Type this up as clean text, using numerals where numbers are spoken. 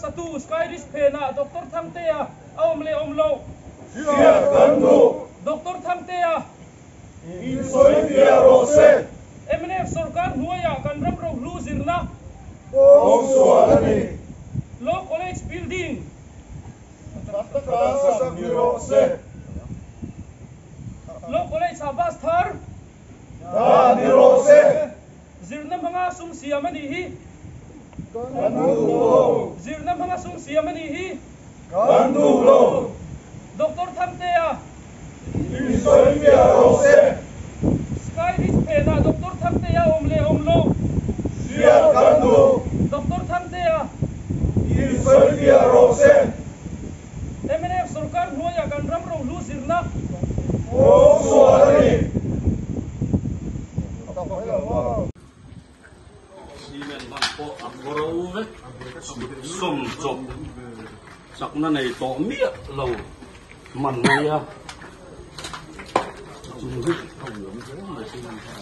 satu Sky Ridge phenah Doctor Thangtea a awm leh awm loh? Hriat kan duh. Doctor Thangtea. Insawi fiah rawh se. Mnf sorkar hnuaiah kan ram rohlu zirna. Kawng sual a ni. Law College building. Taka sak ni rawh se. Law College ah bus thar. Dah ni rawh se. Zirna hmanga sum siam a nih hi. Kan duh lo. Zirna hmanga sum siam a nih hi. Kan duh lo. Doctor Thangtea. Insawi fiah rawh se. Sky Ridge phenah Doctor Thangtea awm leh awm lo. Hriat kan duh. Doctor Thangtea. Insawi fiah rawh se. Mnf sorkar hnuaiah kan ram rohlu zirna. Kawng sual a ni. Cement hman pawh a khawro vek, sawm chawp chakna nei tawh miah lo man a nia. Chung hi a uiawm hle mai cement kha